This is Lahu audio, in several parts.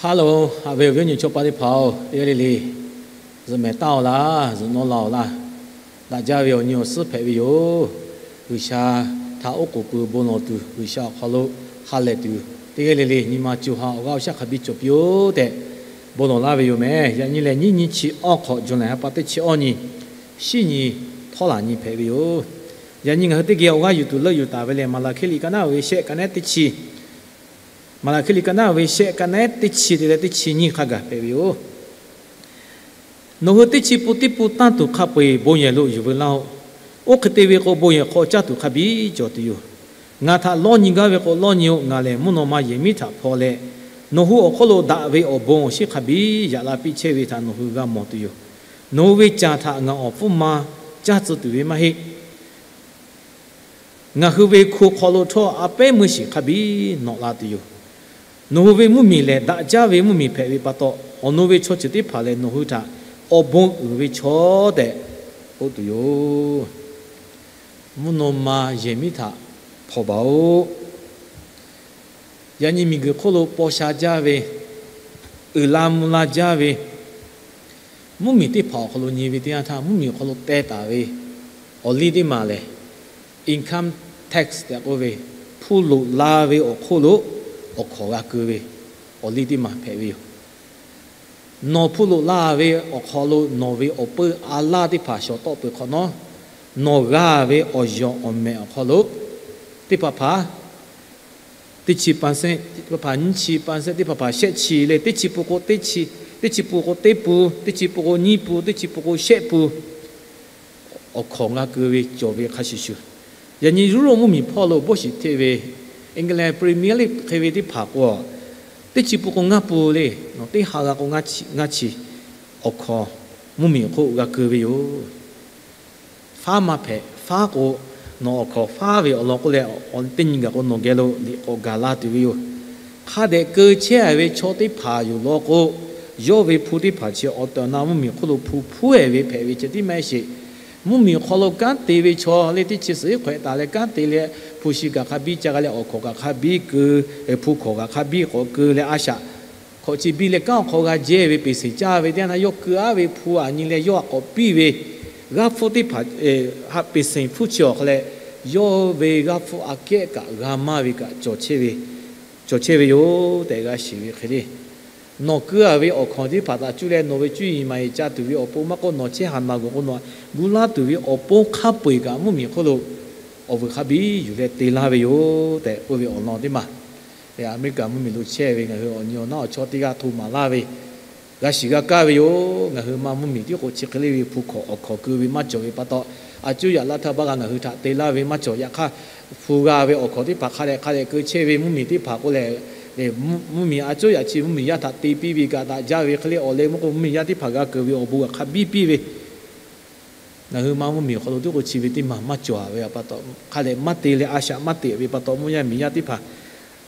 Hello, haꞈ ve awˬ viˉ awˬ nyi chaw pa teˇ hpaˍ-oˬ, teˇ g'aˇ le le zuhꞈ mehˍ taˉ-oˬ laˇ, zuhꞈ nawˇ la-oˬ laˇ. Daꞈ jaˇ ve awˬ nyi awˬ suhˉ hpehꞈ ve yoˬ. G'uiˬsha htaꞈ oˉ k'oˍ pui bon lawˬ tuˬ, G'uiˬsha awˬ hk'aw lo ha lehˬ tuˬ, teˇ g'aˇ le le nyi ma co ha awˬ g'aˇ awˬ shaˉ hk'a biˇ cawˬ piˇ-oˆ tehꞈ bon lawˬ laˇ ve yoˬ meh. Yaꞈ nyi lehˬ, nyiˇ nyi chi awˇ hk'awꞈ, July ha pa teˇ chi awˇ nyi, shiˉ nyi htawˇ laˬ nyi hpehꞈ ve yoˬ. Yaꞈ nyi ngaˬ hui teˇ geh awˬ g'aˇ yuˬ tuˬ leuˆ yuˬ taˍ ve lehˬ, Maˍlaˍhkiˆ liꞈ ka naˉ ve shehˆ, ka naˉ teˇ chi Maˍlaˍhkiˆ liꞈ ka naˉ ve shehˆ, ka naˉ teˇ chi te leh teˇ chi nyiˇ hk'a gaˬ hpehꞈ ve yoˬ. Nawˬ hui teˇ chi pun teˇ pun tanˇ tuˬ hk'a peu-eˬ bon yehˬ lo yuˬ veu laˇ-oˆ. Oˇ hk'e te ve k'o, bon yehˬ hk'aw caˇ tuˬ hk'a biˇ cawˬ tuˬ yoˬ. Ngaˬ htaꞈ lawˇ nyi gaˇ ve k'o, lawˇ nyi-oˆ. Ngaˬ lehˬ mvuhˇ naw ma yehˬ miˉ htaꞈ hpaw leh, nawˬ hui awˬ hk'oˆ lo daꞈ ve awˬ bon awˬ shinˉ hk'a biˇ yaꞈ la piˇ chehˇ ve htaꞈ nawˬ hui g'a mawˬ tuˬ yoˬ. Nawˬ hui ve caˬ htaꞈ ngaˬ awˬ pfuhˇ ma caˇ tcuh tuˬ ve maˇ heˆ. Ngaˬ hui ve hko hk'aw lo htawˇ a pehˉ meuˇ shiˍ hk'a biˇ nawꞈ la tuˬ yoˬ. Nawˬ hui ve mvuhˇmiˬ lehˬ, daꞈ jaˇ ve mvuhˇmiˬ hpehꞈ ve pa taw, awˬ nu ve chaw ceuˬ teˇ hpaˍ lehˬ, nawˬ hui htaꞈ awˬ bon uiˍ ve chaw tehꞈ k'oˆ tuˬ yoˬ. Mvuhˇ naw ma yehˬ miˉ htaꞈ hpawnˬ baˬ-oˆ. Yaꞈ nyi miˬguiˬ hk'oˆ lo paw sha jaˇ ve, uiˍ la mvuh la jaˇ ve mvuhˇmiˬ teˇ hpaˍ awˬ hk'aw lo nyi ve teˇ yanˇ htaˇ, mvuhˇmiˬ awˬ hk'aw lo teh taˍ ve awˬ liˇ teˇ maˬ lehˬ, income tax tehꞈ k'oˆ ve, hpu loꞈ la ve awˬ hk'oˆ lo awˬ hkawnˍ g'a keu ve awˬ liˇ teˇ maˬ hpehꞈ ve yoˬ. Nawˬ hpu loꞈ la ve awˬ hk'aw lo nawˬ ve awˬ peuˇ a laˇ teˇ hpaˍ shawˍ tawˆ peuˬ hk'awꞈ nawˉ, nawˬ g'a ve awˬ yawˬ awˬ mehꞈ awˬ hk'aw lo teˇ hpaˍ hpaˍ teˇ chi pa sehˆ, teˇ hpaˍ hpaˍ nyiˇ chi pa sehˆ, teˇ hpaˍ hpaˍ shehˆ chi leh, teˇ chi pun k'o teˇ chi, teˇ chi pun k'o teˇ pun, teˇ chi pun k'o nyiˇ pun, teˇ chi pun k'o shehˆ pun awˬ hkawnˍ g'a keu ve cawˬ ve hk'a shuˍ shuˍ, yaꞈ nyi Yuˇrawˇ mvuhˇmiˬ hpawˇ lo bawˇ shiˍ hteˇ ve England Premier League hk'e ve teˇ hpaˍ k'o, teˇ chi pun k'o ngaˇ pun le, nawˬ teˇ ha g'a k'o ngaˇ chi awˬ hkawnˍ mvuhˇmiˬ hk'oˆ g'a keu ve yoˬ. Faˉ maˇ hpehꞈ. Faˉ k'o, nawˬ awˬ hkawnˍ faˉ ve awˬ lawn k'oˆ leh, teˇ nyi gaˬ k'o nawˬ geh lo liꞈ k'awꞈ gaˬ la tuˬ ve yoˬ. Hk'a dehꞈ keu chehˇ ve chaw teˇ hpaˍ yoˬ law k'o, yawˇ ve hpu teˇ hpaˍ chi awˬ tehˬ awˬ na mvuhˇmiˬ hk'oˆ lo hpu hpuˉ-ehˍ ve hpehꞈ ve ceh tiˉ maˇ heˆ sheˍ. Mvuhˇmiˬ awˬ hk'aw lo kanˉ te ve chaw le teˇ chi suhˍ iˉ hk'awehꞈ taˍ leh kanˉ te leh, hpu shi kaꞈ hk'a biˇ ca g'a leh, awˬ hkawnˍ kaꞈ hk'a biˇ keu, hpu hkawnˍ kaꞈ hk'a biˇ k'awꞈ keu leh, a shaꞈ hkawꞈ chi biˇ leh kanˉ awˬ hk'aw g'a jehˇ ve peˍ seˍ caˇ ve teˇ yanˇ htaˇ, yawˇ keu aˉ ve hpu aꞈ nyi leh yawˇ htaꞈ k'awꞈ piˇ ve g'aˇ hpfuhˇ teˇ hpaˍ, ha peˍ seˍ hpfuhˇ chi awˬ hk'aw leh, yawˇ ve g'aˇ hpfuhˇ aꞈ kehˉ kaꞈ g'a maˇ ve kaꞈ cawˬ chehˇ ve yoˬ tehꞈ g'a shiˍ ve hk'e le. Nawˬ keu-a ve awˬ hkawnˍ teˇ hpaˍ htaꞈ cuˇ leh nawˬ ve cuˇ yiˍ maˍ yiˍ ca tuˬ ve awˬ pon maˇ k'oˆ, nawˬ chehˇ ha naˬ g'uˬ k'o nawˬ gu laˇ tuˬ ve awˬ pon hk'a peu-eˬ kaꞈ mvuhˇmiˬ hk'oˆ lo awˬ vuiˬ hk'a biˇ yuˬ leh te laˇ ve yoˬ tehꞈ k'oˆ ve awˬ lawn teˇ maˬ. Aˍmeˍriˆkaˍ mvuhˇmiˬ lo chehˇ ve ngaˬ hui awˬ nyi awˬ naˉ awˬ chawˇ teˇ g'aˇ hto maˍ laˇ ve, g'a shiˍ g'a kaˇ ve yoˬ. Ngaˬ hui ma mvuhˇmiˬ tiˉ k'o chi hk'e le ve hpu hkawꞈ awˬ hkawnˍ keu ve maˇ cawˬ ve pa taw, a cuˇ yaꞈ laˇ htaˇ baˆ g'a ngaˬ hui htaꞈ te laˇ ve maˇ cawˬ. Yaꞈ hk'aˇ, hpu g'a ve awˬ hkawnˍ teˇ hpaˍ hk'a dehꞈ hk'a dehꞈ keu chehˇ ve mvuhˇmiˬ teˇ hpaˍ k'o lehˬ, mvuhˇmiˬ a cuˇ yaꞈ chi mvuhˇmiˬ yaˇ htaꞈ te piˇ ve kaꞈ daꞈ jaˇ ve hk'e le. Awˬ leh mvuhˇ k'o mvuhˇmiˬ yaˇ teˇ hpaˍ g'a keunˍ ve awˬ bon g'a hk'a biˇ piˇ ve Ngaˬ hui ma mvuhˇmiˬ awˬ hk'aw lo tiˉ k'o chi ve teˇ maˬ maˇ cawˬ ve pa taw, hk'a dehꞈ maˇ te leh a shaꞈ maˇ te ve pa taw, mvuhˇ yaˇ miˬ yaˇ teˇ hpaˍ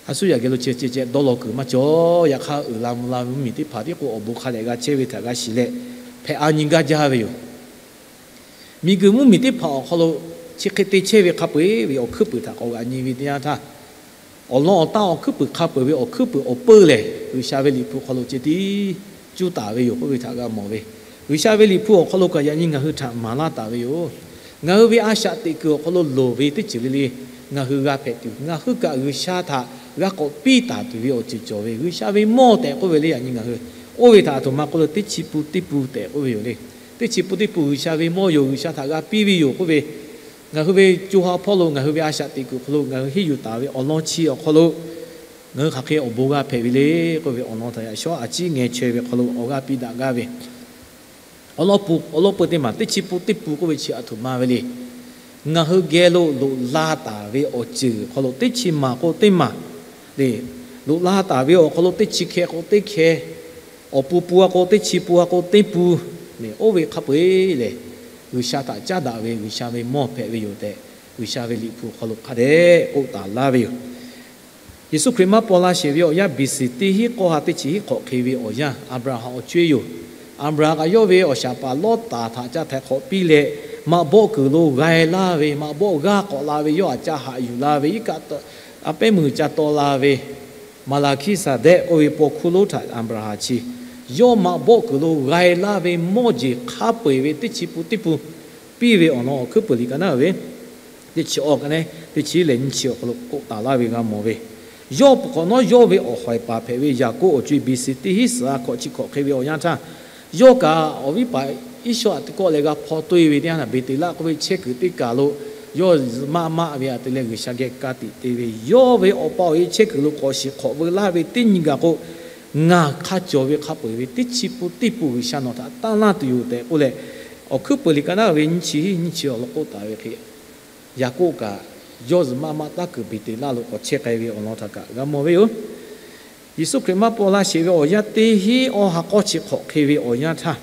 a cuˇ yaꞈ geh lo ceh ceh ceh dawˇ law kuiˬ maˇ cawˬ. Yaꞈ hk'aˇ, uiˍ la mvuh la ve mvuhˇmiˬ teˇ hpaˍ tiˉ k'o awˬ bon hk'a dehꞈ g'a chehˇ ve htaꞈ g'a shiˍ leh, hpehꞈ a nyi gaˇ jaˇ ve yoˬ. Miˬguiˬ mvuhˇmiˬ teˇ hpaˍ awˬ hk'aw lo chi hk'e te chehˇ ve hk'a peu-eˬ ve awˬ hkuiˉ puiˍ htaꞈ k'awꞈ g'aꞈ nyi ve teˇ yanˇ htaˇ, awˬ lawn awˬ taˇ awˬ hkuiˉ puiˍ hk'a peu-eˬ ve awˬ hkuiˉ puiˍ awˬ peuˇ lehˬ, G'uiˬsha ve Liꞈ hpu hk'aw lo ceh tiˉ cuˇ taˍ ve yoˬ k'oˆ ve htaꞈ g'a mawˬ ve. G'uiˬsha ve Liꞈ hpu awˬ hk'aw lo kaꞈ yaꞈ nyi ngaˬ hui htaꞈ maˍ laˇ taˍ ve yoˬ. Ngaˬ hui ve a shaꞈ teꞈ kuiˬ awˬ hk'aw lo loˍ ve teˇ ceuˬ le le ngaˬ hui g'a hpehꞈ tuˬ, ngaˬ hui kaꞈ G'uiˬsha htaꞈ g'a k'awꞈ piˇ taˍ tuˬ ve awˬ ceuˬ cawˬ ve, G'uiˬsha ve mawˇ tehꞈ k'oˆ ve le. Yaꞈ nyi ngaˬ hui oˇ ve htaꞈ a htoꞈ ma k'oˆ lo teˇ chi pun teˇ pun tehꞈ k'oˆ ve yoˬ le. Teˇ chi pun teˇ pun G'uiˬsha ve mawˇ yoˬ, G'uiˬsha htaꞈ g'a piˇ ve yoˬ k'oˆ ve, ngaˬ hui ve co ha hpawˇ lo ngaˬ hui ve a shaꞈ teꞈ kuiˬ awˬ hk'aw lo ngaˬ hui henˇ yuˬ taˍ ve awˬ lawn chi awˬ hk'aw lo ngaˬ hui hk'aˬ hk'e awˬ bon g'a hpehꞈ ve le k'oˆ ve awˬ lawn htaꞈ yaꞈ shawˉ a ciˉ ngeh chaweh ve hk'aw lo awˬ g'aˇ piˇ daꞈ gaˇ ve awˬ lawn peuˬ, awˬ lawn peuˬ teˇ maˬ teˇ chi pun teˇ pun k'oˆ ve chi a htoꞈ ma ve le. Ngaˬ hui geh lo loꞈ la taˍ ve awˬ ceuˬ hk'aw lo teˇ chi maˬ k'o teˇ maˬ le, loꞈ la taˍ ve awˬ hk'aw lo teˇ chi hkeh k'o teˇ hkeh, awˬ pun pun a k'o teˇ chi pun a k'o teˇ pun, oˇ ve hk'a peu-eˬ lehˬ, G'uiˬsha htaꞈ caˉ daꞈ ve G'uiˬsha ve mawˇ hpehꞈ ve yoˬ tehꞈ, G'uiˬsha ve Liꞈ hpu awˬ hk'aw lo hk'a dehꞈ k'oˆ taˍ laˇ ve yoˬ. Yeˍsuˆ Hkriꞈ maˇ paw la sheˍ ve awˬ yanˇ B C teˇ hinˉ k'awˇ ha teˇ chi hiˉ hk'awꞈ hk'e ve awˬ yanˇ, Aˍbraˍhanˍ awˬ co-e yoˬ. Aˍbraˍhanˍ kaꞈ yawˇ ve awˬ shaˍ paˍ Lawˇtaˍ htaꞈ ca htaiˍ hk'awꞈ piˇ leh, maꞈ bawˆ kuiˬ lo g'a-e laˇ ve, maꞈ bawˆ g'aˇ k'awꞈ la ve, yawˇ htaꞈ ca haꞈ yuˬ la ve, iˉ kaˆ a pehˉ meuˬ ca taw la ve, Maˍlaˍhkiˆsaˍdehˆ k'oˆ ve paw hkuˇ lonˉ htaꞈ Aˍbraˍhanˍ chi yawˇ maꞈ bawˆ kuiˬ lo g'a e laˇ ve mawˇ jeˬ hk'a peu eˬ ve teˇ chi pun teˇ pun piˇ ve awˬ lawn awˬ hkuiˉ peuˬ liꞈ ka naˉ ve teˇ chi awˬ ka naˉ teˇ chi leh nyiˇ chi awˬ hk'aw lo k'oˆ taˍ laˇ ve g'a mawˬ ve, yawˇ peuˬ hk'awꞈ nawˉ yawˇ ve awˬ hawehˍ paˍ hpehꞈ ve Yaˍkoˆ awˬ co-e B C teˇ hinˉ suhˍ a hkawꞈ chi hkawꞈ hk'e ve awˬ yanˇ htaˇ, yawˇ kaꞈ awˬ viˉ paˍ Iˉsawˇ htaꞈ teˇ kawˆ leh g'a hpaw toˇ e ve teˇ yanˇ htaˇ, Beˍteˍlaˆ k'oˆ ve chehˇ kuiˬ teˇ kaˬ lo yawˇ zuhꞈ maˆ maˆ ve aꞈ te leh G'uiˬsha geh ka tiꞈ te ve, yawˇ ve awˬ pa awˬ e chehˇ kuiˬ lo k'awꞈ shiˍ hk'awꞈ veu laˇ ve teˇ nyi gaˬ k'o, ngaˬ hk'a cawˬ ve hk'a peu eˬ ve teˇ chi pun teˇ pun G'uiˬsha nawˬ htaꞈ tanˇ laˇ tuˬ yoˬ tehꞈ k'oˆ leh, awˬ hkuiˉ peuˬ liꞈ ka naˉ ve nyiˇ chi hiˉ nyiˇ chi awˬ lawn k'oˆ taˍ ve hk'e, Yaˍkoˆ kaꞈ yawˇ zuhꞈ maˆ maˆ taˇ kuiˬ Beˍteˍlaˆ lo k'awꞈ chehˇ k'ai ve awˬ lawn htaꞈ kaꞈ g'a mawˬ ve yoˬ. Yeˍsuˆ Hkriꞈ maˇ paw la sheˍ ve awˬ yanˇ teˇ hinˉ awˬ ha k'awˇ chi hk'awꞈ hk'e ve awˬ yanˇ htaˇ,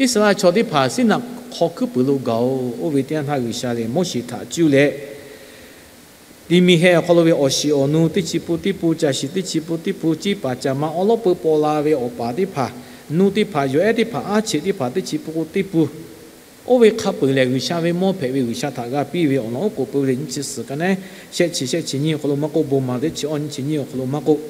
Iˉsaˍreˍlaˆ chaw teˇ hpaˍ Siˉnaꞈ hk'aw hkuiˉ peuˬ lo gaˬ-oˬ. Oˇ ve teˇ yanˇ htaˇ G'uiˬsha lehˬ Moˉseˍ htaꞈ cuˇ leh, tiꞈ miˬ heh awˬ hk'aw lo ve awˬ shiˍ awˬ nu teˇ chi pun teˇ pun, caˬ shiˍ teˇ chi pun teˇ pun, ceˇ paˍ caˬ ma awˉ lawˉ peu paw la ve awˬ paˍ teˇ hpaˍ, nu teˇ hpaˍ, yawˬ ehˉ teˇ hpaˍ, aˉ cheꞈ teˇ hpaˍ teˇ chi pun k'o teˇ pun, oˇ ve hk'a peu eˬ lehˬ G'uiˬsha ve mawˇ hpehꞈ ve G'uiˬsha htaꞈ g'a piˇ ve awˬ lawn oˉ k'oˍ pui ve lehˬ, nyiˇ chi suhˍ ka naˉ shehˆ chi shehˆ chi nyiˇ awˬ hk'aw lo maˇ k'oˆ, bon maˍ teˇ chi awˇ nyiˇ chi nyiˇ awˬ hk'aw lo maˇ k'oˆ,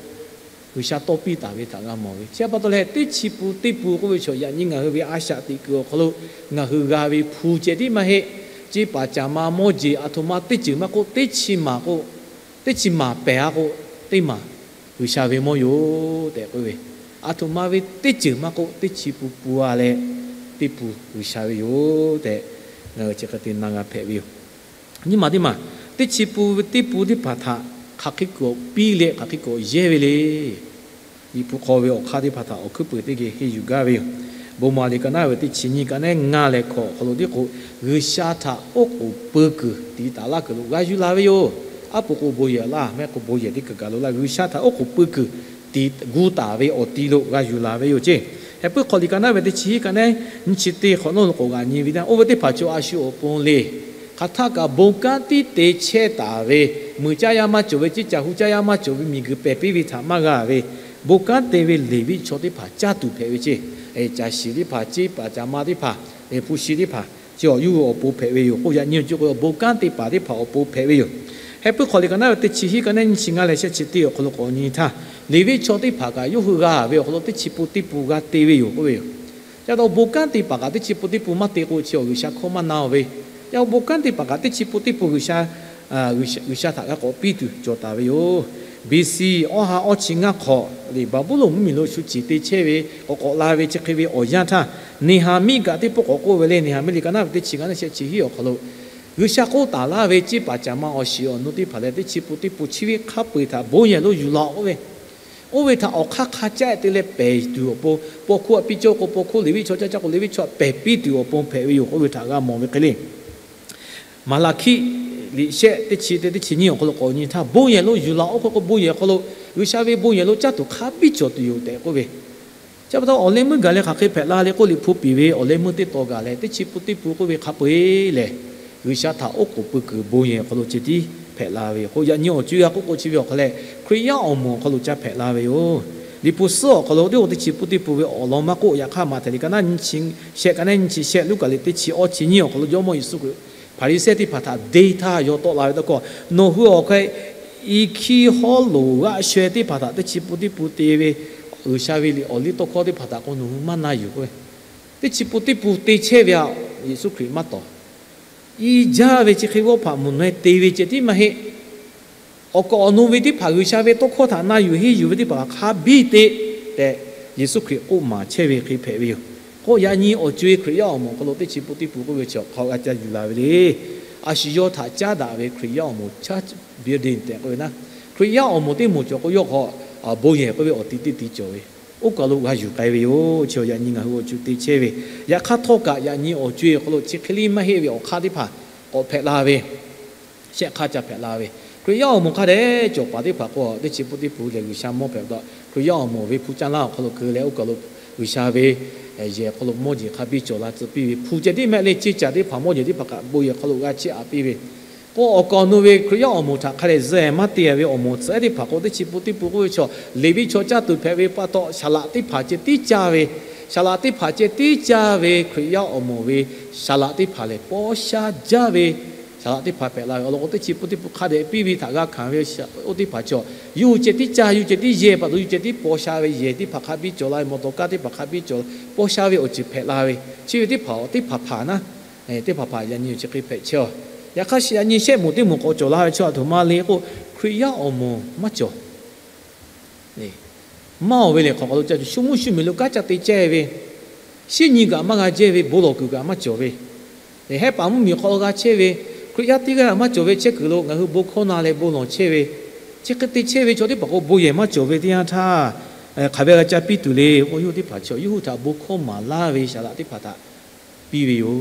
G'uiˬsha tawˇ piˇ taˍ ve htaꞈ g'a mawˬ ve. Chi pa taw leh teˇ chi pun teˇ pun k'oˆ ve chaw yaꞈ nyi ngaˬ hui ve a shaꞈ teꞈ kuiˬ awˬ hk'aw lo ngaˬ hui g'a ve hpu ceh tiˉ maˇ heˆ. Ceˇ paˍ caˬ ma mawˇ jeˬ aˬ htoꞈ ma teˇ ceuˬ maˇ k'oˆ, teˇ chi maˬ k'o, teˇ chi maˬ pehˬ a k'o, teˇ maˬ G'uiˬsha ve mawˇ yoˬ tehꞈ k'oˆ ve, aˬ htoꞈ ma ve teˇ ceuˬ maˇ k'oˆ, teˇ chi pun pun a leh teˇ pun G'uiˬsha ve yoˬ tehꞈ ngaˬ hui chi hk'e te na g'a hpehꞈ ve yoˬ. Nyi ma teˇ maˬ, teˇ chi pun ve teˇ pun teˇ hpaˍ htaꞈ hk'aˬ hk'e kuiˬ awˬ piˇ leh hk'aˬ hk'e kuiˬ awˬ yehˇ ve le. Liꞈ hpu hk'aw ve awˬ hk'aˇ teˇ hpaˍ htaꞈ awˬ hkuiˉ peuˬ teˇ geh henˇ yuˬ gaˇ ve yoˬ. Bon maˍ liꞈ ka naˉ ve teˇ chi nyiˇ ka naˉ ngaˇ leh hkawꞈ awˬ hk'aw lo tiˉ k'o, G'uiˬsha htaꞈ oˉ k'oˍ pui kuiˬ tiꞈ taˍ laˇ kuiˬ lo g'a yuˬ la ve yoˬ. Aˉ pu k'o bon yehˬ laˇ, mehˆ k'o bon yehˬ teˇ kaˬ gaˬ lo laˇ, G'uiˬsha htaꞈ oˉ k'oˍ pui kuiˬ tiꞈ gu taˍ ve awˬ ti lo g'a yuˬ la ve yoˬ ceˇ. Heh puiˉ hk'aw liꞈ ka naˉ ve teˇ chi hiˉ ka naˉ nyiˇ chi teˇ hk'awꞈ nawˉ lo k'awꞈ g'aꞈ nyi ve teˇ yanˇ, oˇ ve teˇ hpaˍ chaw a shu awˬ pon le. Hk'aˬ htaˇ kaꞈ bon kanˉ tiˉ te chehˇ taˍ ve, meuꞈ caˇ yaˇ maˇ cawˬ ve, ceˇ caˬ hu caˇ yaˇ maˇ cawˬ ve miˬguiˬ pehˬ piˇ ve htaꞈ maˇ g'a ve, bon kanˉ te ve Leˍviˆ chaw teˇ hpaˍ caˇ tuˬ hpehꞈ ve ceˇ. Caˬ shiˍ teˇ hpaˍ, ceˇ paˍ caˬ ma teˇ hpaˍ, hpu shi teˇ hpaˍ, chi awˬ yawˇ hui awˬ pon hpehꞈ ve yoˬ. K'oˆ yaꞈ nyi awˬ co k'o, bon kanˉ te paˍ teˇ hpaˍ awˬ pon hpehꞈ ve yoˬ. Heh puiˉ hk'aw liꞈ ka naˉ ve teˇ chi hiˉ ka naˉ nyiˇ chi ngaˇ leh shehˆ chi teˇ awˬ hk'aw lo k'awꞈ nyi htaˇ, Leˍviˆ chaw teˇ hpaˍ kaꞈ yawˇ hui g'a ve awˬ hk'aw lo teˇ chi pun teˇ pun g'a te ve yoˬ k'oˆ ve yoˬ. Ca taw bon kanˉ te paˍ kaꞈ teˇ chi pun teˇ pun maˇ te k'o, chi awˬ G'uiˬsha hkawˇ maˇ na-oˬ ve. Ca bon kanˉ te paˍ kaꞈ teˇ chi pun teˇ pun G'uiˬsha, G'uiˬsha htaꞈ g'a k'awꞈ piˇ tuˬ cawˬ taˍ ve yoˬ. B C awˇ ha awˇ chi ngaˇ hk'awꞈ liꞈ Baˍbuˍlonˍ mvuhˇmiˬ lo shu ciˍ te chehˇ ve k'awꞈ k'awꞈ la ve chi hk'e ve awˬ yanˇ htaˇ, Neˍhaˍmiˆ kaꞈ teˇ pawˆ k'awꞈ k'oˆ ve le. Neˍhaˍmiˆ liꞈ ka naˉ ve teˇ chi ngaˇ naˉ shehˆ chi hiˉ awˬ hk'aw lo, G'uiˬsha k'oˆ taˍ laˇ ve ceˇ paˍ caˬ ma awˬ shiˍ awˬ nu teˇ hpaˍ leh teˇ chi pun teˇ pun chi ve hk'a peu eˬ htaꞈ bon yehˬ lo yuˬ laˬ k'oˆ ve, oˇ ve htaꞈ awˬ hk'aˇ hk'a caˆ te leh pehˬ tuˬ awˬ pon, paw hkuˇ aꞈ piˇ cawˇ k'o paw hkuˇ, Leˍviˆ chaw caˇ caˇ k'o Leˍviˆ chaw htaꞈ pehˬ piˇ tuˬ awˬ pon hpehꞈ ve yoˬ k'oˆ ve htaꞈ g'a mawˬ ve hk'e le. Maˍlaˍhkiˆ liꞈ shehˆ teˇ chi te teˇ chi nyiˇ awˬ hk'aw lo k'awꞈ nyi htaˇ, bon yehˬ lo yuˬ laˬ oˇ hk'e k'o, bon yehˬ hk'aw lo G'uiˬsha ve bon yehˬ lo caˇ tuˬ hk'a biˇ cawˬ tuˬ yoˬ tehꞈ k'oˆ ve. Chi pa taw awˬ leh meuˇ gaˬ leh hk'aˬ hk'e hpehꞈ la le k'oˆ, Liꞈ hpu piˍ ve awˬ leh meuˇ teˇ taw gaˬ leh teˇ chi pun teˇ pun k'oˆ ve hk'a peu eˬ lehˬ, G'uiˬsha htaꞈ oˉ k'oˍ pui kuiˬ bon yehˬ hk'aw lo ceh tiˉ hpehꞈ la ve yoˬ. K'o yaꞈ nyi awˬ co g'a k'oˆ k'o chi ve awˬ hk'aw leh, Hkriꞈ yaˇ awˬ moˍ awˬ hk'aw lo ca hpehꞈ la ve yoˬ. Liꞈ hpu suhˉ awˬ hk'aw lo teˇ k'o teˇ chi pun teˇ pun ve awˬ lawn maˇ k'oˆ, yaꞈ hk'aˇ Maꞈhtehˍ liꞈ ka naˉ nyiˇ chi shehˆ ka naˉ nyiˇ chi shehˆ, Luˉkaꞈ liꞈ teˇ chi awˇ chi nyiˇ awˬ hk'aw lo Jawˇmawˇ Yeˍsuˆ Hkriꞈ Hpaˍriˍsehˇ teˇ hpaˍ htaꞈ deˇ htaˇ yawˇ tawˆ la ve tawˇ hkawˇ, nawˬ hui awˬ hk'e i hkiˇ hawˉ loˍ g'aˆ sheh teˇ hpaˍ htaꞈ teˇ chi pun teˇ pun te ve, G'uiˬsha ve liꞈ awˬ liˇ tawˇ hkawˇ teˇ hpaˍ htaꞈ k'o nawˬ hui maˇ na yuˬ k'oˆ ve, teˇ chi pun teˇ pun te chehˇ ve a, Yeˍsuˆ Hkriꞈ maˇ tawˍ. I jaˇ ve chi hk'e ve awˬ hpaꞈ mvuhˇ naw e te ve ceh tiˉ maˇ heˆ. Awˬ kaˍ awˬ nu ve teˇ hpaˍ G'uiˬsha ve tawˇ hkawˇ htaꞈ na yuˬ henˇ yuˬ ve teˇ hpaˍ hk'a biˇ te tehꞈ, Yeˍsuˆ Hkriꞈ k'oˆ maˍ chehˇ ve hk'e hpehꞈ ve yoˬ. K'o yaꞈ nyi awˬ co e Hkriꞈ yaˇ awˬ moˍ awˬ hk'aw lo teˇ chi pun teˇ pun k'oˆ ve chi awˬ hk'aw g'a ca yuˬ la ve le. A shu yawˇ htaꞈ caˉ daꞈ ve Hkriꞈ yaˇ awˬ moˍ church building tehꞈ k'oˆ ve naˉ, Hkriꞈ yaˇ awˬ moˍ teˇ moˍ cawˬ k'o yawˇ hk'aw bon yehˬ k'oˆ ve awˬ ti teˇ ti cawˬ ve, oˇ kaˬ lo g'a yuˬ k'ai ve yoˬ. Chi yaꞈ nyi ngaˬ hui awˬ co te chehˇ ve, yaꞈ hk'aˇ htawˇ kaꞈ yaꞈ nyi awˬ co e awˬ hk'aw lo chi hk'e liˇ maˇ heˆ ve awˬ hk'aˇ teˇ hpaˍ k'awꞈ hpehꞈ la ve, shehˆ hk'aˇ ca hpehꞈ la ve, Hkriꞈ yaˇ awˬ moˍ hk'a dehꞈ cawˬ paˍ teˇ hpaˍ k'o teˇ chi pun teˇ pun lehˬ G'uiˬsha mawˇ hpehꞈ pa taw, Hkriꞈ yaˇ awˬ moˍ ve hpu caˇ laˇ awˬ hk'aw lo keu leh oˇ kaˬ lo G'uiˬsha ve yehˬ hk'aw lo mawˇ jeˬ hk'a biˇ cawˬ la tcuh piˇ ve, hpu ceh tiˉ mehˆ le, ceˇ caˬ teˇ hpaˍ mawˇ jeˬ teˇ hpaˍ kaꞈ bon yehˬ hk'aw lo g'a chiˇ aꞈ piˇ ve, k'o awˬ kaˍ awˬ nu ve Hkriꞈ yaˇ awˬ moˍ htaꞈ hk'a dehꞈ zuhꞈ maˇ te ve awˬ moˍ tcuh ehˉ teˇ hpaˍ k'o teˇ chi pun teˇ pun k'oˆ ve chaw Leˍviˆ chaw caˇ tuˬ hpehꞈ ve pa taw, saˍ laꞈ teˇ hpaˍ ceh tiˉ caˇ ve, saˍ laꞈ teˇ hpaˍ ceh tiˉ caˇ ve Hkriꞈ yaˇ awˬ moˍ ve saˍ laꞈ teˇ hpaˍ lehˬ paw sha jaˇ ve Saˍ laꞈ teˇ hpaˍ hpehꞈ la ve awˬ lawn k'o, teˇ chi p'u teˇ p'u hk'a dehꞈ piˇ ve htaꞈ g'a hkanˍ ve oˇ teˇ hpaˍ chaw, yawˇ hui ceh tiˉ caˇ, yawˇ hui ceh tiˉ yehˇ pa taw, yawˇ hui ceh tiˉ paw sha ve yehˬ teˇ hpaˍ hk'a biˇ cawˬ la ve, mawˬ tawˍ kaˇ teˇ hpaˍ hk'a biˇ cawˬ, paw sha ve awˬ ceuˬ hpehꞈ la ve, chi ve teˇ hpaˍ teˇ hpaˍ hpaˍ naˉ, teˇ hpaˍ hpaˍ yaꞈ nyi awˬ chi hk'e hpehꞈ chehˇ a. Yaꞈ hk'aˇ yaꞈ nyi shehˆ moˍ teˇ moˍ k'awꞈ cawˬ la ve chaw aˬ htoꞈ ma le k'o, Hkriꞈ yaˇ awˬ moˍ maˇ cawˬ. Maˇ oˬ ve lehˬ, hk'aˬ hk'aw lo ca shu mvuhˇ shu miˬ lo kanˉ ca te chehˇ ve, shinˉ nyi kaꞈ maˇ g'a jehˇ ve, bon lawˬ kuiˬ kaꞈ maˇ cawˬ ve, hehˉ paˍ mvuhˇ miˬ hk'aw lo g'a chehˇ ve, Hkriꞈ yaˇ teˇ g'aˇ maˇ cawˬ ve chehˇ kuiˬ lo ngaˬ hui bon hkawˇ na leh bon lawˬ chehˇ ve, chi hk'e te chehˇ ve chaw teˇ hpaˍ k'o, bon yehˬ maˇ cawˬ ve teˇ yanˇ htaˇ, hk'aˬ ve g'a ca piˇ tuˬ le k'o, yawˇ hui teˇ hpaˍ chaw yawˇ hui htaꞈ bon hkawˇ maˍ laˇ ve saˍ laꞈ teˇ hpaˍ htaꞈ piˇ ve yoˬ.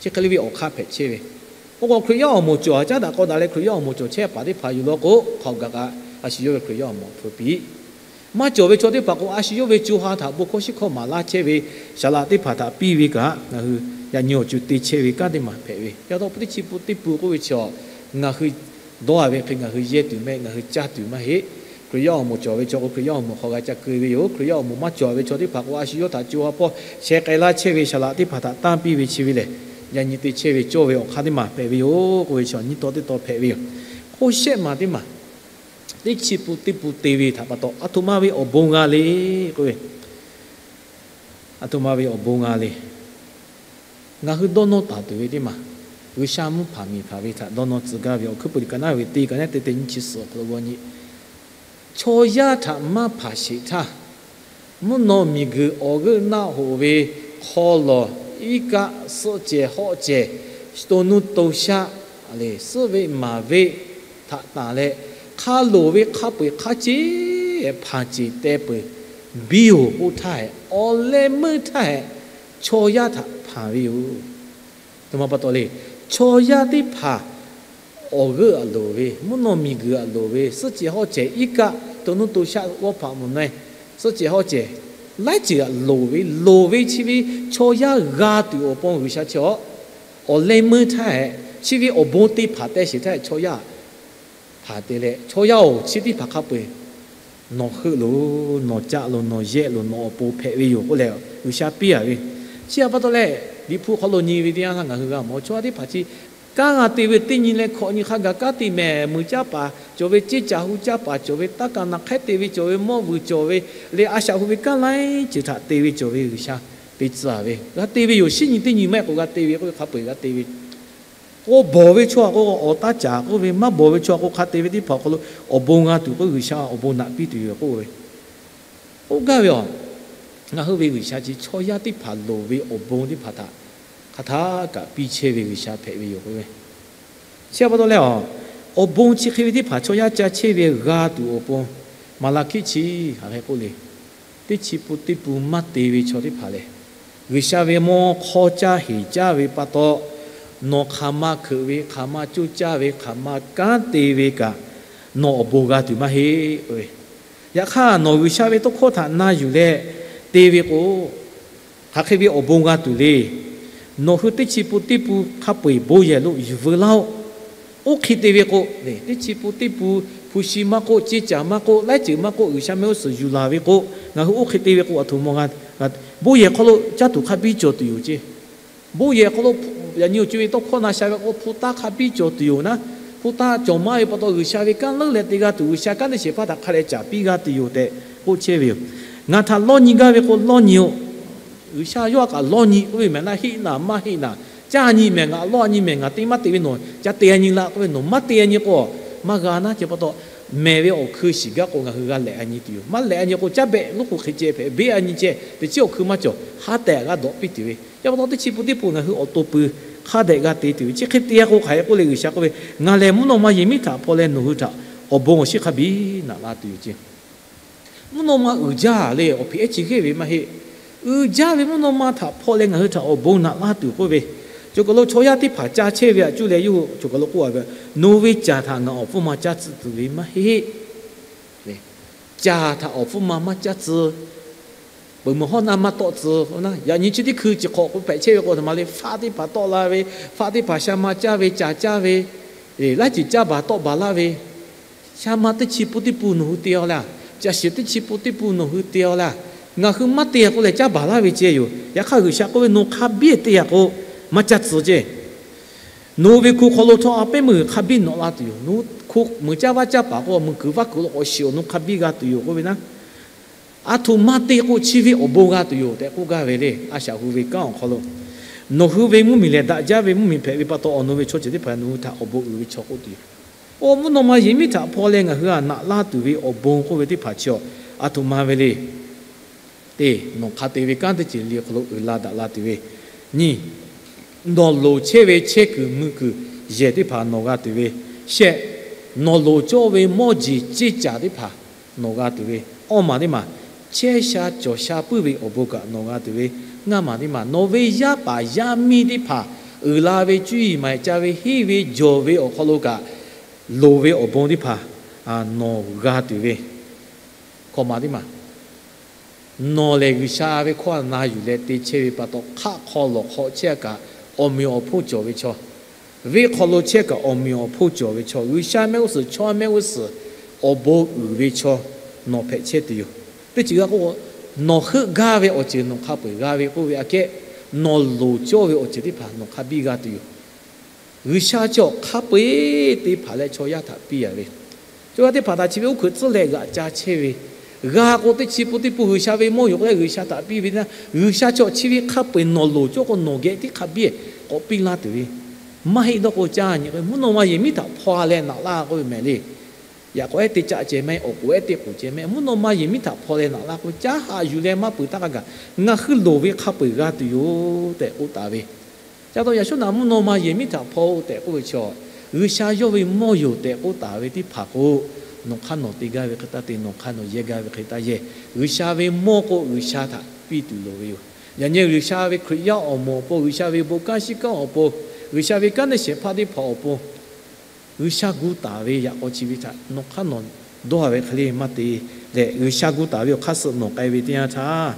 Chi hk'e le ve awˬ hk'aˇ hpehꞈ chehˇ ve. Oˇ k'o Hkriꞈ yaˇ awˬ moˍ cawˬ a caˉ daꞈ k'aw daꞈ leh Hkriꞈ yaˇ awˬ moˍ cawˬ chehˇ paˍ teˇ hpaˍ yuˬ law k'o, hk'aoˍ gaˬ kaꞈ a shu yawˇ ve Hkriꞈ yaˇ awˬ moˍ hpeuꞈ piˇ. Maˇ cawˬ ve chaw teˇ hpaˍ k'o, a shu yawˇ ve co ha htaꞈ bon hkawˇ shiˉ hkawˇ maˍ laˇ chehˇ ve saˍ laꞈ teˇ hpaˍ htaꞈ piˇ ve kaꞈ, ngaˬ hui yaꞈ nyi awˬ co te chehˇ ve kanˉ teˇ maˬ hpehꞈ ve. Yaꞈ taw teˇ chi p'u teˇ p'u k'oˆ ve chaw, ngaˬ hui dawˇ a ve hk'e ngaˬ hui yehˇ tuˬ mehˆ, ngaˬ hui caˇ tuˬ maˇ heˆ. Hkriꞈ yaˇ awˬ moˍ cawˬ ve chaw k'o, Hkriꞈ yaˇ awˬ moˍ hk'aw g'a ca keu ve yoˬ. Hkriꞈ yaˇ awˬ moˍ maˇ cawˬ ve chaw teˇ hpaˍ k'o, a shu yawˇ htaꞈ co ha hpawˇ sheh k'ai laˇ chehˇ ve saˍ laꞈ teˇ hpaˍ htaꞈ tanˇ piˇ ve chi ve lehˬ, yaꞈ nyi te chehˇ ve cawˇ ve awˬ hk'aˇ teˇ maˬ hpehꞈ ve yoˬ k'oˆ ve chaw, nyiˇ taw teˇ taw hpehꞈ ve yoˬ. Hk'oˆ shehˆ maˬ teˇ maˬ, teˇ chi p'u teˇ p'u te ve htaꞈ pa taw, aˬ htoꞈ ma ve awˬ bon g'a le k'oˆ ve, aˬ htoꞈ ma ve awˬ bon g'a le. Ngaˬ hui dawˇ nawˇ taˍ tuˬ ve teˇ maˬ, G'uiˬsha mvuhˇ hpanˍ miˬ hpanˍ ve htaꞈ dawˇ nawˇ tcuh gaˇ ve awˬ hkui peu liꞈ ka naˉ ve teˇ ka naˉ te te nyiˇ chi suhˍ awˬ hk'aw lo g'aw nyi, chaw yaˇ htaꞈ maˇ hpanˍ sheˍ htaˇ, mvuhˇ naw miˬ guiˬ awˬ g'euˆ naˆ hoꞈ ve hk'aw lawˬ, iˉ kaˆ, suhˆ cehˬ hawˆ cehˬ, to nuˇ to shaˆ, suhˆ veˆ maˍ veˆ htaꞈ tanˬ leh, hk'a loˍ ve hk'a peu eˬ hk'a ceˇ hpanˍ ceˬ teh peuˬ biˇ oˬ k'oˆ htaˇ, awˬ leh meuˇ htaˇ, chaw yaˇ htaꞈ hpanˍ ve yoˬ. Aˬ htoꞈ ma pa taw le. Chaw yaˇ teˇ hpaˍ awˬ g'euˆ aꞈ loˍ ve, mvuhˇ naw miˬ guiˬ aꞈ loˍ ve, suhˆ cehˬ hawˆ cehˬ, iˉ kaˆ, to nuˇ to shaˆ, g'awˇ hpaꞈ mvuhˬ naweh, suhˆ cehˬ hawˆ cehˬ, laiˉ ceuˬ aꞈ loˍ ve, loˍ ve chi ve chaw yaˇ g'a tuˬ awˬ pon G'uiˬsha chi awˬ leh meuˇ htaˇ, chi ve awˬ bon te hpanˍ teh sheˍ htaˇ, chaw yaˇ hpanˍ te leh, chaw yaˇ-oˬ, chi teˇ hpaˍ hk'a peu eˬ nawˬ heuˆ loˬ, nawˬ caˆ loˬ, nawˬ yehˆ loˬ, nawˬ awˬ pon hpehꞈ ve yoˬ k'oˆ leh G'uiˬsha piˇ a ve. Chi htaꞈ pa taw leh, Liꞈ hpu hk'aw lo nyi ve teˇ yanˇ htaˇ ngaˬ hui g'a mawˬ, chaw yaˇ teˇ hpaˍ chi kanˉ g'a te ve teˇ nyi leh hkawꞈ nyi hk'a gaˬ kanˉ te mehˍ. Mui caˇ paˍ cawˬ ve, ceˇ caˬ hu caˇ paˍ cawˬ ve, taˇ kaˍ naˬ hk'ehˉ te ve cawˬ ve, mawˇ vuiˬ cawˬ ve, leh a shaꞈ hu ve kanˉ laiˉ ceuˬ htaꞈ te ve cawˬ ve G'uiˬsha te tcuh a ve. G'a te ve yoˬ. Shinˉ nyi teˇ nyi maˇ heˆ k'o g'a te ve k'oˆ ve hk'a peu eˬ g'a te ve k'o, bawˬ ve chaw a k'o awˬ taˇ caˍ k'oˆ ve, maˇ bawˬ ve chaw a k'o hk'a te ve teˇ hpaˍ awˬ hk'aw lo awˬ bon g'a tuˬ k'oˆ, G'uiˬsha awˬ bon naꞈ piˇ tuˬ yoˬ k'oˆ ve. K'oˆ gaˇ ve a, ngaˬ hui ve G'uiˬsha chi chaw yaˇ teˇ hpaˍ loˍ ve awˬ bon teˇ hpaˍ htaꞈ hk'aˬ htaˇ kaꞈ piˇ chehˇ ve G'uiˬsha hpehꞈ ve yoˬ k'oˆ ve. Chi pa taw leh a, awˬ bon chi hk'e ve teˇ hpaˍ chaw yaˇ ca chehˇ ve g'a tuˬ awˬ pon, Maˍlaˍhkiˆ chi hk'aˬ hk'e k'oˆ le. Teˇ chi pun teˇ pun maˇ te ve chaw teˇ hpaˍ lehˬ, G'uiˬsha ve mawˇ hk'aw caˇ heˍ caˇ ve pa taw, nawˬ hk'aˬ ma hkeuꞈ ve, hk'aˬ ma coˇ caˇ ve, hk'aˬ ma kanˉ te ve kaꞈ, nawˬ awˬ bon g'a tuˬ maˇ heˆ k'oˆ ve. Yaꞈ hk'aˇ nawˬ G'uiˬsha ve tawˇ hkawˇ htaꞈ na yuˬ leh te ve k'o, hk'aˬ hk'e ve awˬ bon g'a tuˬ le. Nawˬ hui teˇ chi pun teˇ pun hk'a peu eˬ bon yehˬ lo yuˬ veu laˇ-oˆ. Oˇ hk'e te ve k'o, teˇ chi pun teˇ pun hpu shi maˇ k'oˆ, ceˇ caˬ maˇ k'oˆ, laiˉ ceuˬ maˇ k'oˆ, G'uiˬsha mehˆ g'uˇ suhˍ yuˬ laˬ ve k'o, ngaˬ hui oˇ hk'e te ve k'o, aˬ htoꞈ ma g'a, bon yehˬ hk'aw lo caˇ tuˬ hk'a biˇ cawˬ tuˬ yoˬ ceˇ. Bon yehˬ hk'aw lo yaꞈ nyi awˬ co ve tawˇ hkawˇ na sha ve k'o, hpu taˇ hk'a biˇ cawˬ tuˬ yoˬ naˉ. Hpu taˇ cawˬ maˇ ve pa taw G'uiˬsha ve kanˉ leuˉ leh te g'a tuˬ, G'uiˬsha kanˉ teˇ shehˍ hpaˇ htaꞈ hk'a leh caˍ piˇ g'a tuˬ yoˬ tehꞈ k'oˆ chehˇ ve yoˬ. Ngaˬ htaꞈ lawˇ nyi gaˇ ve k'o lawˇ nyi-oˆ. G'uiˬsha yawˇ htaꞈ kaꞈ lawˇ nyi k'oˆ ve mehˍ naˆ, heˆ naˍ maˇ heˆ naˍ, caˇ nyi mehˍ, ngaˬ lawˇ a nyi mehˍ, ngaˬ te maˇ te ve nawˬ ca te a nyi laˇ k'oˆ ve, nawˬ maˇ te a nyi k'o, maˇ g'a naˉ. Chi pa taw mehˍ ve awˬ hkui shiˍ gaˇ k'o ngaˬ hui g'a lehꞈ a nyi tuˬ yoˬ. Maˇ lehꞈ a nyi k'o, caˉ behꞈ loˉ k'oˍ hk'e ceh hpehꞈ, beˆ a nyi ceh, teˇ chiˉ awˬ hkui maˇ cawˬ, haˉ tehꞈ g'a dawꞈ piˇ tuˬ ve. Chi pa taw teˇ chi pun teˇ pun ngaˬ hui awˬ to pui hk'a dehꞈ g'a te tuˬ ve. Chi hk'e te a k'o hk'aˬ hk'e k'oˆ le G'uiˬsha k'oˆ ve, Ngaˬ lehˬ mvuhˇ naw ma yehˬ miˉ htaꞈ hpaw leh nawˬ hui htaꞈ awˬ bon awˬ shinˉ hk'a biˇ naꞈ la tuˬ yoˬ ceˇ. Mvuhˇ naw ma uiˍ jaˇ leh awˬ hpeꞈ ehˉ chi g'eˇ ve maˇ heˆ. Uiˍ jaˇ ve mvuhˇ naw ma htaꞈ hpaw leh ngaˬ hui htaꞈ awˬ bon naꞈ laˇ tuˬ k'oˆ ve, cawˬ kaˬ lo chaw yaˇ teˇ hpaˍ ca chehˇ ve aꞈ cuˇ leh yawˇ hui cawˬ kaˬ lo k'oˆ a ve, Nawˬ ve caˬ htaꞈ ngaˬ awˬ hpfuhˇ ma caˇ tcuh tuˬ ve maˇ heˆ. Caˬ htaꞈ awˬ hpfuhˇ ma maˇ caˇ tcuh. Peuˬ meuˬ hawˉ naˆ maˇ tawˆ tcuh. Yaꞈ nyi chi teˇ hkui chi hk'awꞈ k'o hpehꞈ chehˇ ve k'o, aˬ htoꞈ ma le, faˆ teˇ hpaˍ tawˆ la ve, faˆ teˇ hpaˍ sha ma caˇ ve, caˬ caˇ ve, laˇ ceuˬ caˇ baˬ tawˆ baˬ laˇ ve, sha ma teˇ chi pun teˇ pun nawˬ hui te-a laˇ. Caˬ shiˍ teˇ chi pun teˇ pun nawˬ hui te-a laˇ. Ngaˬ hui maˇ te a k'oˆ leh caˇ baˬ laˇ ve ceh yoˬ. Yaꞈ hk'aˇ G'uiˬsha k'oˆ ve, Nawˬ hk'a biˇ te a k'o, maˇ caˇ tcuh ceˇ. Nawˬ hui ve hko hk'aw lo htawˇ a pehˉ meuˇ g'uiˬ hk'a biˇ nawꞈ la tuˬ yoˬ. Nawˬ hui hko meuˬ caˇ vaˇ caˇ paˍ k'o, meuˬ kuiˬ vaˇ kuiˬ lo k'awꞈ shiˍ awˬ nawˬ hk'a biˇ g'a tuˬ yoˬ k'oˆ ve naˉ, a htoꞈ ma te k'o chi ve awˬ bon g'a tuˬ yoˬ tehꞈ k'oˆ gaˇ ve le. A shaꞈ hu ve kanˉ awˬ hk'aw lo, nawˬ hui ve mvuhˇmiˬ lehˬ daꞈ jaˇ ve mvuhˇmiˬ hpehꞈ ve pa taw, awˬ no ve chaw ceuˬ teˇ hpaˍ nawˬ hui htaꞈ awˬ bon uiˍ ve chaw k'oˆ tuˬ yoˬ. Oˇ mvuhˇ naw ma yehˬ miˉ htaꞈ hpaw leh ngaˬ hui naꞈ laˇ tuˬ ve awˬ bon k'oˆ ve teˇ hpaˍ chi a, a htoꞈ ma ve le. Teˇ, nawˬ hk'a te ve kanˉ teˇ ceuˬ le awˬ hk'aw lo uiˍ la daꞈ la tuˬ ve. Nyi, nawˬ loˍ chehˇ ve chehˇ kuiˬ mui kuiˬ yehˬ teˇ hpaˍ nawˬ g'a tuˬ ve. Shehˆ, nawˬ loˍ cawˇ ve mawˇ jeˬ ceˇ caˬ teˇ hpaˍ nawˬ g'a tuˬ ve. Awˇ maˬ teˇ maˬ, chehˇ sha cawˬ sha puiˉ ve awˬ bon kaꞈ nawˬ g'a tuˬ ve. Ngaˇ maˬ teˇ maˬ, nawˬ ve yaˇ paˍ yaˇ miˇ teˇ hpaˍ uiˍ la ve cuˇ yiˍ maˍ ca ve henˇ ve jawˬ ve awˬ hk'aw lo kaꞈ loˍ ve awˬ bon teˇ hpaˍ nawˬ g'a tuˬ ve. Hkawꞈ maˬ teˇ maˬ, nawˬ lehˬ G'uiˬsha ve hkawˇ na yuˬ leh te chehˇ ve pa taw, hk'aˆ hk'aw lawˬ hk'aw chehˇ kaꞈ awˬ meꞈ awˬ hponˇ cawˬ ve chaw, venˇ hk'aw lo chehˇ kaꞈ awˬ meꞈ awˬ hponˇ cawˬ ve chaw, G'uiˬsha mehˆ g'uˇ suhˍ chaw mehˆ g'uˇ suhˍ awˬ bon uiˍ ve chaw nawˬ hpehꞈ chehˇ tuˬ yoˬ. Teˇ ceuˬ g'a k'o, nawˬ heuˆ gaˇ ve awˬ ceuˬ nawˬ hk'a peu-eˬ g'a ve k'oˆ ve aꞈ kehˉ, nawˬ loˍ cawˇ ve awˬ ceuˬ teˇ hpaˍ nawˬ hk'a biˇ g'a tuˬ yoˬ. G'uiˬsha chi awˬ hk'a peu-eˬ teˇ hpaˍ leh chaw yaˇ htaꞈ piˇ a ve, chaw yaˇ teˇ hpaˍ htaꞈ chi ve uˉ hkeuꞈ tcuhˉ leh g'aꞈ ca chehˇ ve, g'a k'o teˇ chi pun teˇ pun G'uiˬsha ve mawˇ yoˬ k'oˆ leh G'uiˬsha htaꞈ piˇ ve naˉ, G'uiˬsha chi awˬ chi ve hk'a peu-eˬ nawˬ loˍ cawˇ k'o nawˬ geh tiˉ hk'a biˇ k'awꞈ piˇ laˇ tuˬ ve, maˇ heˆ dawˇ k'o caˇ nyi k'o, mvuhˇ naw ma yehˬ miˉ htaꞈ hpaw leh naꞈ laˇ k'oˆ ve mehˍ le. Yaꞈ k'awꞈ ehˉ te caˆ ceh mehˆ, awˬ k'oˍ ehˉ te k'oˍ ceh mehˆ, mvuhˇ naw ma yehˬ miˉ htaꞈ hpaw leh naꞈ laˇ k'o, caˉ haꞈ yuˬ leh maˇ peuˬ htaˇ hk'a gaˬ ngaˬ hui loˍ ve hk'a peu-eˬ g'a tuˬ yoˬ tehꞈ k'oˆ taˍ ve. Ca taw yaꞈ shawˉ naꞈ mvuhˇ naw ma yehˬ miˉ htaꞈ hpaw-o tehꞈ k'oˆ ve chaw, G'uiˬsha yawˇ ve mawˇ yoˬ tehꞈ k'oˆ taˍ ve teˇ hpaˍ k'o, nawˬ hk'aˇ nawˬ te gaˇ ve hk'e taˇ te, nawˬ hk'aˇ nawˬ yehˇ gaˇ ve hk'e taˇ yehˇ. G'uiˬsha ve mawˇ k'o G'uiˬsha htaꞈ piˇ tuˬ loˍ ve yoˬ. Yaꞈ nyi G'uiˬsha ve Hkriꞈ yaˇ awˬ moˍ awˬ pon, G'uiˬsha ve bon kanˉ shiˉ kanˉ awˬ pon, G'uiˬsha ve kanˉ neˇ shehˍ hpaˇ teˇ hpaˍ awˬ pon G'uiˬsha gu taˍ ve yaꞈ k'aw chi ve htaꞈ nawˬ hk'aˇ nawˬ dawˇ ve hk'e le maˇ te leh, G'uiˬsha gu taˍ ve awˬ hk'aˇ suh nawˬ k'ai ve teˇ yanˇ htaˇ,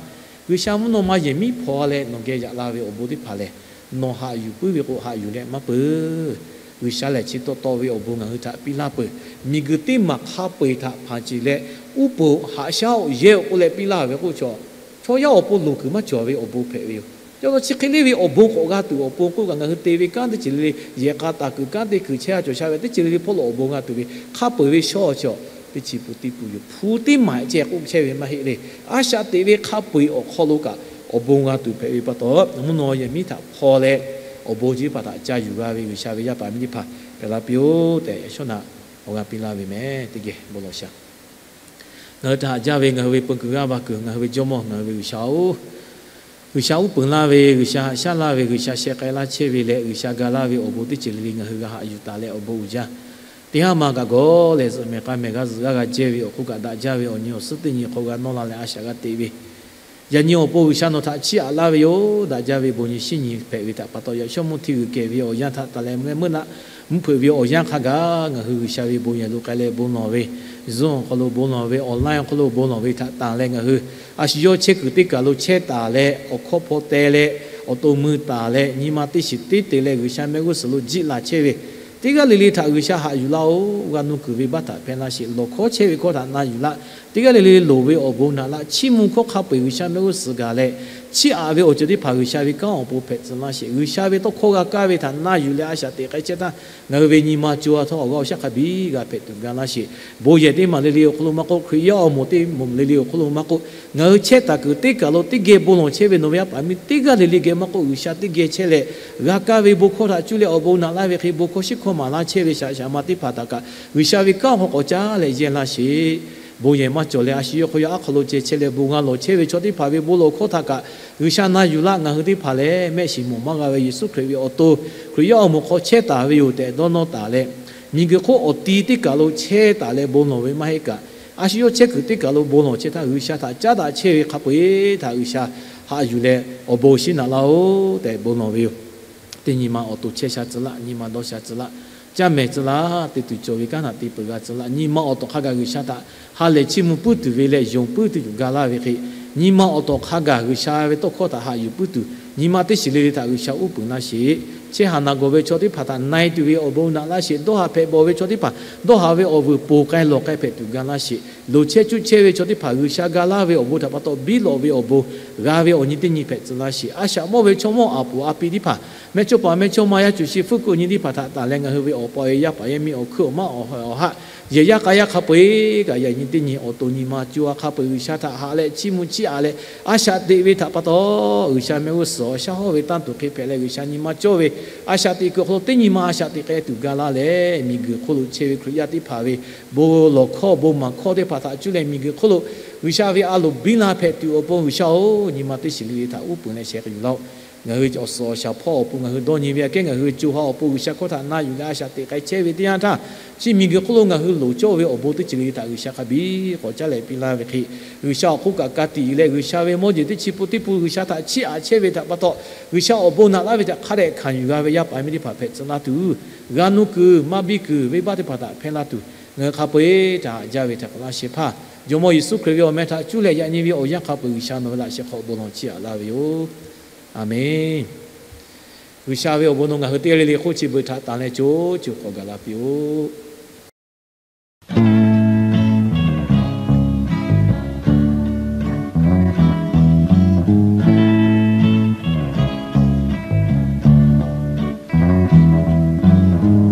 G'uiˬsha mvuhˇ naw ma yehˬ miˉ hpaw leh nawˬ geh yaꞈ la ve awˬ bon teˇ hpaˍ lehˬ, nawˬ haꞈ yuˬ puiˉ ve k'o haꞈ yuˬ leh maˇ peuˬ. G'uiˬsha lehˬ chi taw taw ve awˬ bon ngaˬ hui htaꞈ piˇ laˇ peuˬ. Miˬguiˬ teˇ maˬ hk'a peu-eˬ htaꞈ hpanˍ ceˬ leh, uˉ peunˍ haꞈ shaˉ-oˆ yehˇ-oˆ k'oˆ leh piˇ laˇ ve k'oˆ chaw, chaw yaˇ awˬ pon loˍ kuiˬ maˇ cawˬ ve awˬ bon hpehꞈ ve yoˬ. Ca taw chi hk'e le ve awˬ bon k'awꞈ g'a tuˬ awˬ pon k'oˆ kaꞈ, ngaˬ hui te ve kanˉ teˇ ceuˬ le le, yehˬ k'a taˍ kuiˬ kanˉ te kuiˬ chehˇ a cawˬ sha ve teˇ ceuˬ le le hpawˇ lo awˬ bon g'a tuˬ ve hk'a peu-eˬ ve shawˉ chi, teˇ chi pun teˇ pun yoˬ. Hpu teˇ maˬ ceh k'oˆ chehˇ ve maˇ heˆ le. A shaꞈ teꞈ ve hk'a peu-eˬ awˬ hk'aw lo kaꞈ awˬ bon g'a tuˬ hpehꞈ ve pa taw, mvuhˇ naw yehˬ miˉ htaꞈ hpaw leh awˬ bon chi teˇ hpaˍ htaꞈ ca yuˬ g'a ve G'uiˬsha ve yaˇ paˍ miˇ teˇ hpaˍ hpehꞈ la piˇ-oˆ tehꞈ, yaꞈ shawˉ naꞈ awˬ g'aˇ piˇ laˇ ve mehˍ. Teˇ geh bon lawˬ shaˍ. Ngaˬ hui htaꞈ haꞈ jaˇ ve ngaˬ hui ve peu kuiˬ g'aˇ va kuiˬ, ngaˬ hui ve Jawˇmawˇ, ngaˬ hui ve G'uiˬsha-oˬ, G'uiˬsha uˉ peunˍ laˇ ve, G'uiˬsha haꞈ shaˉ laˇ ve, G'uiˬsha sheh k'ai laˇ chehˇ ve leh, G'uiˬsha ga laˇ ve awˬ bon teˇ ceuˬ le le ngaˬ hui g'a haꞈ yuˬ taˍ leh awˬ bon uiˍ jaˇ. Teˇ haˉ ma kaꞈ gawˬ lehˬ, zuhꞈ mehˍ k'a mehˍ g'a zuhꞈ g'aˇ g'a jehˇ ve awˬ hk'oˆ kaꞈ daꞈ jaˇ ve awˬ nyi awˬ suhˉ teˇ nyi hk'aw g'a nawˇ la leh a shaꞈ g'a teꞈ ve, yaꞈ nyi awˬ pon G'uiˬsha nawˬ htaꞈ chiˇ aꞈ laˇ ve yoˬ. Daꞈ jaˇ ve bon nyi shinˉ nyi hpehꞈ ve htaꞈ pa taw, yaꞈ shawˉ mvuhˇ hteˇ g'uiˬ kehˬ ve awˬ yanˇ htaꞈ taˍ leh mvuhˇ naˆ mvuhˇ hpeuꞈ ve awˬ yanˇ hk'a gaˬ ngaˬ hui G'uiˬsha ve bon yehˬ lo k'ai leh bon lawˬ ve, Zoom awˬ hk'aw lo bon lawˬ ve, online awˬ hk'aw lo bon lawˬ ve htaꞈ tanˬ leh ngaˬ hui a shu yawˇ chehˇ kuiˬ teˇ kaˬ lo chehˇ taˍ leh awˬ hkawˇ hpaw teh leh awˬ to mui taˍ leh nyi ma teˇ shiˍ teˇ te leh G'uiˬsha mehˆ g'uˇ suhˍ lo jiˆ la chehˇ ve teˇ g'aˇ le le htaꞈ G'uiˬsha haꞈ yuˬ laˇ-oˬ. G'a nuˇ kuiˬ ve baˆ htaꞈ hpehˇ laˇ sheˍ. Lawˬ hkawˇ chehˇ ve hkawˇ htaꞈ na yuˬ laˇ. Teˇ g'aˇ le le loˍ ve awˬ bon naꞈ laˇ. Chiˇ mvuh hkawˇ hk'a peu-eˬ G'uiˬsha mehˆ g'uˇ suhˍ gaˬ leh chiˇ aꞈ ve awˬ ceuˬ teˇ hpaˍ G'uiˬsha ve kanˉ awˬ pon hpehꞈ tcuh laˇ sheˍ. G'uiˬsha ve tawˇ hkawˇ g'a kaˇ ve htaꞈ na yuˬ leh a shaꞈ teꞈ k'ai chehˇ htaˇ, ngaˬ hui ve nyi ma co a htawˇ awˬ g'aˇ awˬ shaˉ hk'a biˇ g'a hpehꞈ tuˬ ga laˇ sheˍ. Bon yehˬ teˇ maˬ le le awˬ hk'aw lo maˇ k'oˆ, Hkriꞈ yaˇ awˬ moˍ teˇ moˍ le le awˬ hk'aw lo maˇ k'oˆ, ngaˬ hui chehˇ taˍ kuiˬ teˇ kaˬ lo teˇ geh bon lawˬ chehˇ ve nawˬ ve yaˇ paˍ miˇ teˇ g'aˇ le le geh maˇ k'oˆ, G'uiˬsha teˇ geh chehˇ leh g'a kaˇ ve bon hkawˇ htaꞈ cuˇ leh awˬ bon naꞈ laˇ ve hk'e bon hkawˇ shiˉ hkawˇ maˍ laˇ chehˇ ve shaꞈ shaꞈ ma teˇ hpaˍ htaꞈ kaꞈ G'uiˬsha ve kanˉ awˬ hk'aw k'awꞈ caˉ leh yehˇ laˇ sheˍ. Bon yehˬ maˇ cawˬ leh a shu yawˇ hk'aw yaˇ aˉ hk'aw lo ceh chehˇ leh bon g'a lawˬ chehˇ ve chaw teˇ hpaˍ ve bon lawˬ hkawˇ htaꞈ kaꞈ G'uiˬsha na yuˬ laˇ. Ngaˬ hui teˇ hpaˍ lehˬ mehˆ shiˍ mawˬ maˇ g'a ve Yeˍsuˆ Hkriꞈ ve awˬ to Hkriꞈ yaˇ awˬ moˍ hk'aw chehˇ taˍ ve yoˬ tehꞈ dawˇ nawˇ taˍ leh, miˬguiˬ hk'oˆ awˬ ti teˇ kaˬ lo chehˇ taˍ leh bon lawˬ ve maˇ heˆ kaꞈ, a shu yawˇ chehˇ kuiˬ teˇ kaˬ lo bon lawˬ chehˇ htaˇ G'uiˬsha htaꞈ caˉ daꞈ chehˇ ve hk'a peu-eˬ htaꞈ G'uiˬsha haꞈ yuˬ leh awˬ bon shinˉ naꞈ laˇ-oˬ tehꞈ bon lawˬ ve yoˬ. Teˇ nyi ma awˬ to chehˇ sha tcuh laˇ, nyi ma dawˇ sha tcuh laˇ, caˇ mehˍ tcuh laˇ, te tuˬ cawˬ ve kanˉ htaꞈ te peuˬ g'a tcuh laˇ. Nyi ma awˬ tawˬ hk'a gaˬ G'uiˬsha htaꞈ ha lehˬ chiˇ mvuh puiˉ tuˬ ve leh yonˍ puiˉ tuˬ yuˬ ga laˇ ve hk'e, nyi ma awˬ tawˬ hk'a gaˬ G'uiˬsha ve tawˇ hkawˇ htaꞈ haꞈ yuˬ puiˉ tuˬ nyi ma teˇ shiˍ le le htaꞈ G'uiˬsha uˉ peunˍ laˇ sheˍ. Chehˇ haˍ naˬ gawˬ ve chaw teˇ hpaˍ htaꞈ na e tuˬ ve awˬ bon naꞈ laˇ sheˍ. Dawˇ haˍ hpehꞈ bawˬ ve chaw teˇ hpaˍ dawˇ haˍ ve awˬ vuiˬ ponˬ k'ai lawˬ k'ai hpehꞈ tuˬ ga laˇ sheˍ. Loˍ chehˇ cuˇ chehˇ ve chaw teˇ hpaˍ G'uiˬsha ga laˇ ve awˬ bon htaꞈ pa taw biˇ lawꞈ ve awˬ bon g'a ve awˬ nyi teˇ nyi hpehꞈ tcuh laˇ sheˍ. A shaꞈ mawˇ ve chaw mawˇ aˬ puˍ a pi teˇ hpaˍ, mehˇchawˇpaˍ mehˇchawˇma yaˇ cuˬ shi fuˉ kuiˬ nyi teˇ hpaˍ htaꞈ taˍ leh ngaˬ hui ve awˬ pa awˬ e yaˇ paˍ yaˇ miˇ awˬ hkuiˉ awˬ maˇ awˬ ha awˬ haˆ yehˬ yaˇ k'a yaˇ hk'a peu-eˬ kaꞈ yaꞈ nyi teˇ nyi awˬ to nyi ma co a hk'a peu-eˬ G'uiˬsha htaꞈ haꞈ leh chiˇ mvuh chiˇ aꞈ leh a shaꞈ teꞈ ve htaꞈ pa taw, G'uiˬsha mehˆ g'uˇ suhˍ awˬ shaˉ hawˇ ve tanˇ tuˬ hk'e hpehꞈ leh G'uiˬsha nyi ma cawˇ ve a shaꞈ teꞈ kuiˬ awˬ hk'aw lo teˇ nyi ma a shaꞈ teꞈ k'ai tuˬ ga laˇ leh, miˬguiˬ hk'oˆ lo chehˇ ve Hkriꞈ yaˇ teˇ hpaˍ ve bon lawˬ hkawˇ bon maˍ hkawˇ teˇ hpaˍ htaꞈ cuˇ leh miˬguiˬ hk'oˆ lo G'uiˬsha ve a loˍ biˇ la hpehꞈ tuˬ awˬ pon G'uiˬsha-oˬ, nyi ma teˇ shiˍ le le htaꞈ uˉ peunˍ leh sheh k'ai yuˬ laˇ-oˆ. Ngaˬ hui awˬ suhˍ awˬ shaˍ hpawˇ awˬ pon ngaˬ hui dawˇ nyi ve aꞈ kehˉ ngaˬ hui co ha awˬ pon G'uiˬsha hkawˇ htaꞈ na yuˬ leh a shaꞈ teꞈ k'ai chehˇ ve teˇ yanˇ htaˇ, chi miˬguiˬ hk'oˆ lo ngaˬ hui loˍ cawˇ ve awˬ bon teˇ ceuˬ le le htaꞈ G'uiˬsha hk'a biˇ k'awꞈ caˉ leh piˇ laˇ ve hk'e, G'uiˬsha awˬ hk'oˆ kaꞈ ka tiꞈ yuˬ leh G'uiˬsha ve mawˇ jeˬ teˇ chi pun teˇ pun G'uiˬsha htaꞈ chiˇ aꞈ chehˇ ve htaꞈ pa taw, G'uiˬsha awˬ bon naꞈ laˇ ve htaꞈ hk'a dehꞈ hkanˍ yuˬ g'a ve yaˇ paˍ miˇ teˇ hpaˍ hpehꞈ tcuh laˇ tuˬ, g'a nuˇ kuiˬ maˇ biˇ kuiˬ venˇbaˆ teˇ hpaˍ htaꞈ hpehˇ laˇ tuˬ, ngaˬ hui hk'a peu-eˬ htaꞈ haꞈ jaˇ ve htaꞈ k'awꞈ laˇ shehˍ hpaˇ Jawˇmawˇ Yeˍsuˆ Hkriꞈ ve awˬ meh htaꞈ cuˇ leh yaꞈ nyi ve awˬ yanˇ hk'a peu-eˬ G'uiˬsha nawˬ ve laꞈ sheh hk'aw bon lawˬ chiˇ aꞈ laˇ ve yoˬ. Aˬmenˍ. G'uiˬsha ve awˬ bon nawˬ ngaˬ hui teˇ g'aˇ le le hk'oˆ chi beuꞈ htaꞈ tanˬ leh co co k'awꞈ gaˬ la piˇ-oˆ.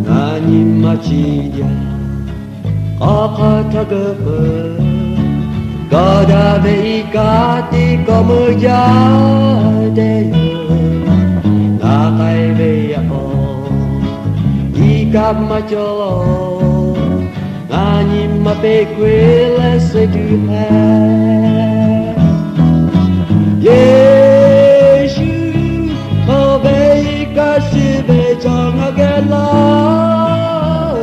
Ngaˬ nyi ma chi yaˇ k'aw hk'aˇ htaˇ geuꞈ peuˬ, gawˬ daꞈ ve iˉ kaˆ teˇ kawˆ meuˇ jaˇ dehꞈ yoˬ. Ngaˬ k'ai ve yaꞈ k'aw iˉ kaˆ maˇ cawˬ, ngaˬ nyi ma peꞈ keu-eˬ leh suh tuˬ hpehꞈ. Yeˍsuˆ k'oˆ ve, iˉ kaˆ shiˍ ve chaw ngaˬ geh laˇ-oˬ.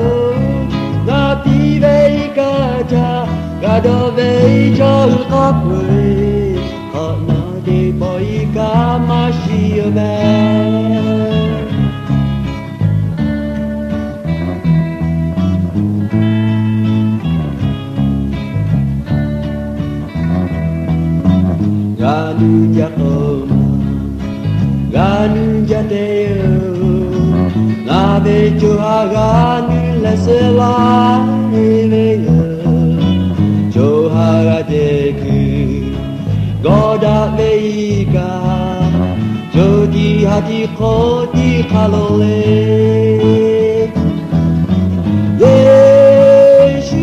Ngaˬ piˇ ve iˉ kaˆ htaꞈ g'a dawˇ ve chaw hui hk'a peu-eˬ hk'awꞈ nawˉ teˇ pawˆ iˉ kaˆ maˇ shiˍ-oˬ mehˍ. G'a nuˇ jaˇ k'o maˇ g'a nuˇ jaˇ te yoˬ. Ngaˬ ve co ha g'a nuˇ leh suh laˇ ve yoˬ. Co ha g'a te kuiˬ gawˬ daꞈ ve iˉ kaˆ, co tiꞈ ha tiꞈ hk'oˆ tiꞈ hk'a lo le. Yeˍsuˆ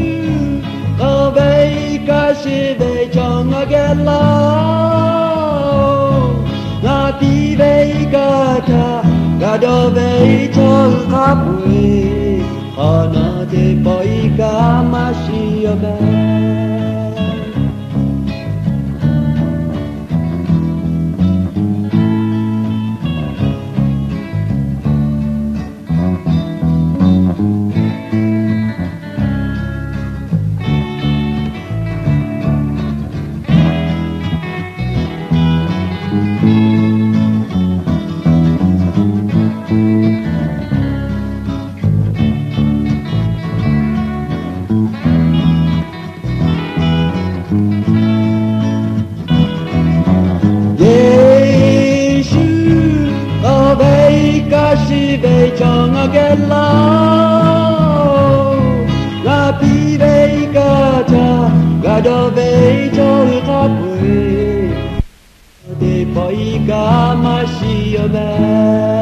k'oˆ ve, iˉ kaˆ shiˍ ve chaw ngaˬ geh laˇ-oˬ. Ngaˬ piˇ ve iˉ kaˆ htaꞈ g'a dawˇ ve chaw hui hk'a peu-eˬ hk'awꞈ nawˉ teˇ pawˆ iˉ kaˆ maˇ shiˍ-oˬ mehˍ. Yeˍsuˆ k'oˆ ve, iˉ kaˆ shiˍ ve chaw ngaˬ geh laˇ-oˬ. Ngaˬ piˇ ve iˉ kaˆ htaꞈ g'a dawˇ ve chaw hui hk'a peu-eˬ teˇ pawˆ iˉ kaˆ maˇ shiˍ-oˬ mehˍ.